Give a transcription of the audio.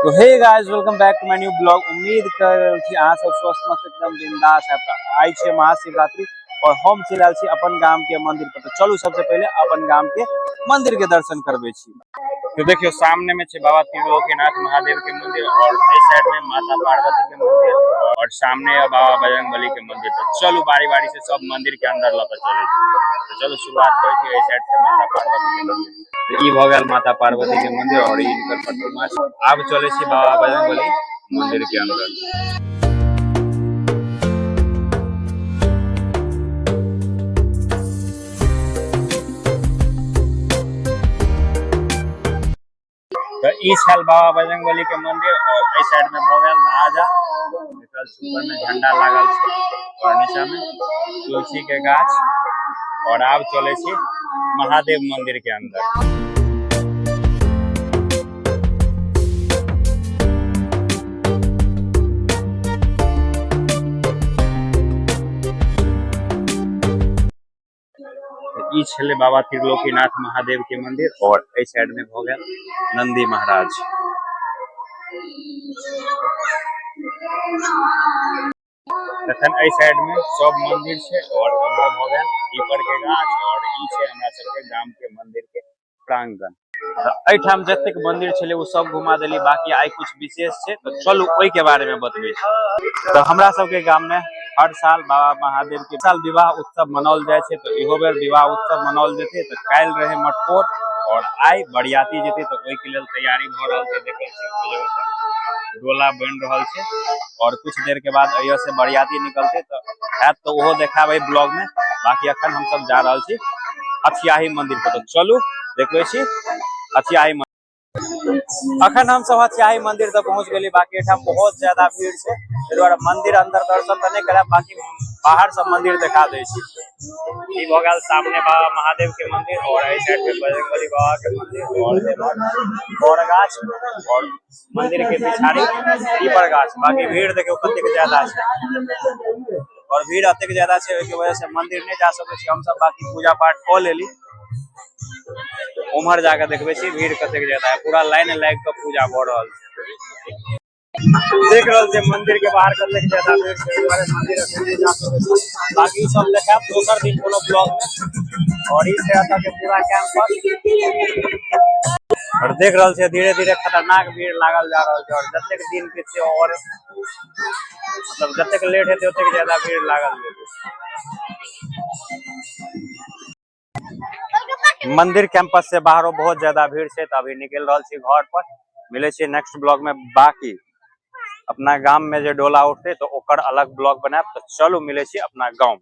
तो hey guys, welcome back to my new blog। उम्मीद कर रहल छी अहाँ सब स्वस्थ, मस्त, एकदम बिंदास है। आइ छै महाशिवरात्रि और हम चलि आयल छी अपन गाम के मंदिर पर। तो चलू, सबसे पहिले अपन गाम के मंदिर के दर्शन करबै छी। तो देखियो, सामने में छै बाबा त्रिलोकीनाथ महादेव के मंदिर और एहि साइड में माता पार्वती के मंदिर और सामने है बाबा बजरंगबली के मंदिर। तो चलू, बारी बारी से सब मंदिर के अंदर लऽ के चलै छी। तो चलू, शुरुआत करै छी एहि साइड से, माता पार्वती के मंदिर। तो ई भऽ गेल माता पार्वती के मंदिर और ई हिनकर प्रतिमा छै। आब चलै छी बाबा बजरंगबली मंदिर के अंदर। तऽ ई छल बाबा बजरंगबली के मंदिर और एहि साइड में भऽ गेल ध्वजा। एकर ऊपर में झंडा लागल छै और नीचा में तुलसी के गाछ। और आब चलै छी महादेव मंदिर के अंदर। ई छलै बाबा त्रिलोकीनाथ महादेव के मंदिर और एहि साइड में भऽ गेल नंदी महाराज। तखन एहि साइड में सब मंदिर छै और एम्हर भऽ गेल पीपर के गाछ और ई छै हमरा सबके गाम के मंदिर के प्रांगण। तऽ एहिठाम जतेक मंदिर छलै, ओ सब घुमा देली। बाकी आइ कुछ विशेष छै, तऽ चलू, ओहि के बारे में बतबै छी। तऽ हमरा सबके गाम में हर साल बाबा महादेव के साल विवाह उत्सव मनाओल जाइ छै। तऽ इहो बेर विवाह उत्सव मनाओल जेतै। तऽ काल्हि रहै मटकोर और आइ बरियाती जेतै, तऽ ओहिके लेल तैयारी भऽ रहल छै। देखै छी, ओहि जगह पर डोला बनि रहल छै और कुछ देर के बाद एहियो से बरियाती निकलतै। तऽ हैत तऽ ओहो देखायब एहि ब्लॉग में। बाकी अखन हम सब जा रहल छी हथियाही मंदिर पर। तऽ चलू, देखबै छी हथियाही मंदिर। अखन हम सब हथियाही मंदिर तक पहुंच गेली। बाकी एठाम बहुत ज्यादा भीड़ छै, एहि दुआरे मंदिर अंदर दर्शन तऽ नहि करायब, बाकी बाहर सब मंदिर देखा दै छी। ई भऽ गेल सामने बाबा महादेव के मंदिर और एहि साइड में बजरंगबली बाबा के मंदिर और एम्हर बर गाछ और मंदिर के पिछाड़ी पीपर गाछ। बाकी भीड़ देखियौ कतेक ज्यादा छै और भीड़ एतेक ज्यादा छै, ओहिके वजह से मंदिर नहि जा सकै छी हमसब। बाकी पूजा पाठ कऽ लेली। उम्हर जाके देखबै छी भीड़ कतेक ज्यादा है। पूरा लाइन लागि कऽ पूजा भऽ रहल छै। देख रहल छै, मंदिर के बाहर कतेक ज्यादा भीड़ छै। एहि दुआरे मंदिर अखन नहि जा सकै छी। बाकी ई सब देखायब दोसर दिन कोनो ब्लॉग में। और ई छै एतऽ के पूरा कैंपस और देख रहल छै, धीरे धीरे खतरनाक भीड़ लागल जा रहल छै और जतेक दिन बीतते और मतलब जतेक लेट हेतै, ओतेक ज्यादा भीड़ लागल जेतै। मंदिर कैंपस से बाहरो बहुत ज्यादा भीड़ छै। तऽ अभी निकलि रहल छी घर पर। मिलै छी नेक्स्ट ब्लॉग में। बाकी अपना गाम में जे डोला उठते, तऽ ओकर अलग ब्लॉग बनायब। तऽ चलू, मिलै छी अपना गाँव में।